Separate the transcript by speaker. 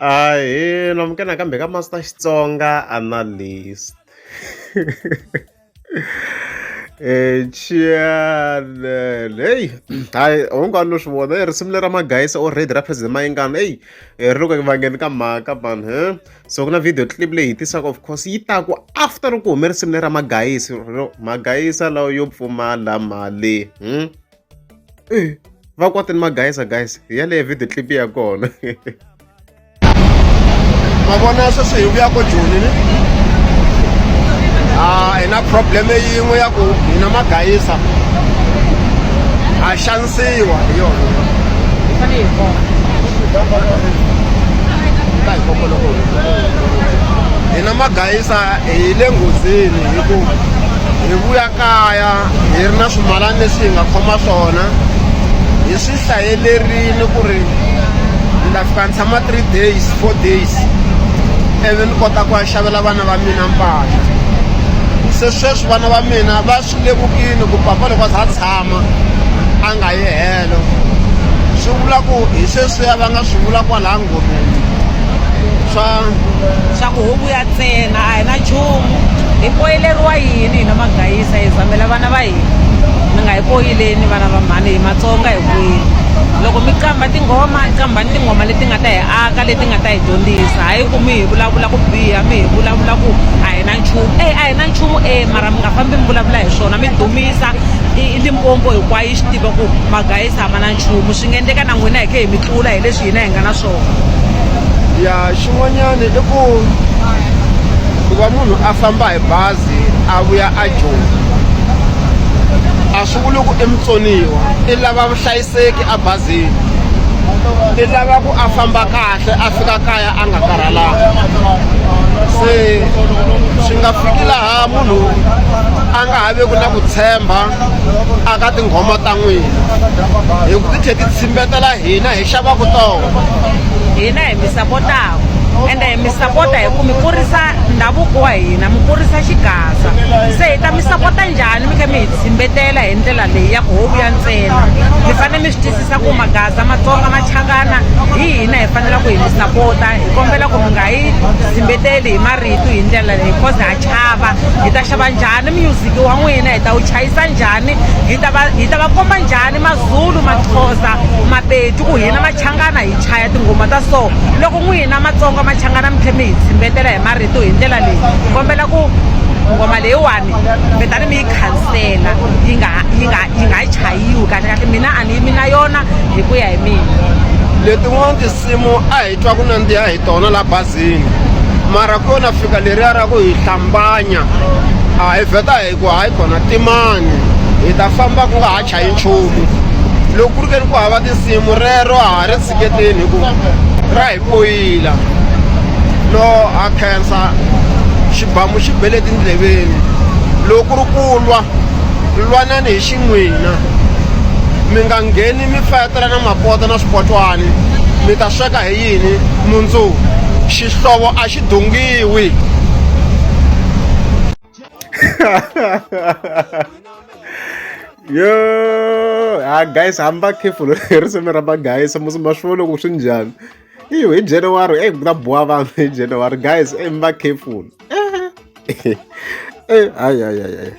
Speaker 1: Ahee namukela nakambe ka Master Xitsonga Analyst channel heyi hayi u nga no swi vona e risimu leri ra Magayisa already ra President Mayengani eyi ri le ku vangeni ka mhaka man he so ku na video clip leyi hi tisaka of course yi ta ku after loko ku hume risimu leri ra Magayisa ro Magayisa lawa yo pfumala mali E va kwatini Magayisa guys hi yaleyo video clip ya kona.
Speaker 2: Ma vona sweswi hi vuya ko Joni ni a hi na problem yin'we ya ku hina Magayisa ha xanisiwa hi yona ta hi komba loko hina Magayisa hi le nghozini hi ku hi vuya kaya hi ri na swimalani leswi hi nga khoma swona hi swi hlayelerini ku ri ni ta fika ni tshama 3 days 4 days ivi ni kota ku ya xavela vana va mina mpahla se sweswi vana va mina va swi lemukile ku papa loko a za a tshama a nga yi helo swi vula ku hi sweswiya va nga swi vula kwalaya ngomeni swa
Speaker 3: swa ku ho vuya ntsena a hi na nchumu hi poyileriwa yini hina magayisa hi zamela vana va hina mi nga hi poyileni vana va mhani hi matsonga hi kwini loko mi qamba tinghoma qambani tinghoma leti nga ta hi aka leti nga ta hi dyondzisa hayi ku mi hi vulavula ku biha mi hi vulavula ku a hi na nchumu e a hi na nchumu e mara mi nga fambi mi vulavula hi swona mi dumisa i Limpopo hinkwayo yi swi tiva ku magayisa a ma na nchumu swi nga endleka na n'wina hi khe hi mi tlula hi leswi hina hi nga na swona
Speaker 2: ya xin'wanyana i ku ku va munhu a famba hi bazi a vuya a Joni a swi vuli ku i mutsoniwa i lava vuhlayiseki ebazini i lava ku a famba kahle a fika kaya a nga karhalanga se swi nga fiki laha munhu a nga ha veku na ku tshemba aka tinghoma ta n'wina hi ku ti tlhe ti tshimbetela hina hi xavaku tona
Speaker 3: hina hi mi sapotaka ende hi mi sapota hi ku mi kurisa ndhavuko wa hina mi kurisa xigaza se hi ta mi sapota njhani mi kha mi hi tshimbetela hi ndlela leyi ya ku ho vuya ntsena mi fanele mi swi twisisa ku magaza matsonga machangana hi hina hi fanele ku hi mi sapota hi kombela ku mi nga hi tshimbeteli hi marito hi ndlela leyi cause ha chava hi ta xava njhani music wa n'wina hi ta wu chayisa njhani hi ta va hi ta va komba njhani mazulu maxhosa mapedi ku hina machangana hi chaya tinghoma ta so loko n'wina matsonga machangana mi tlhe mi hi tshimbetela hi marito hi ndlela leyi kombela ku nghoma leyiwani vitani mi yi khansela yi nga yi nga yi nga chayiwi kahle kahle mina a ni yimi na yona hi ku ya hi mina
Speaker 2: letin'wana tinsimu a hi twa ku nandziha hi tona la bazini mara ku yo na fika leriya ra ku hi hlambanya a hi vheta hi ku hayi kona timani hi ta famba ku nga ha chayi nchumu loko ku ri ke ni ku hava tinsimu rero a ha ri tshiketeni hi ku ra hi poyila no ha khensa xibamu xi bele tindleveni loko ku ri ku lwa lwanani hi xin'wina mi nga ngheni mi fayetela na mapota na swipotwani mi ta sweka hi yini mundzuku xihlovo a xi dungiwi
Speaker 1: Yo, ah guys, hamba careful hi risimu ra magayisa musi ma swi vona ku swi njhani. Iyo hi January, ey ku ta boha vanhu hi January guys, ey mi va careful. Eh, hayi hayi hayi.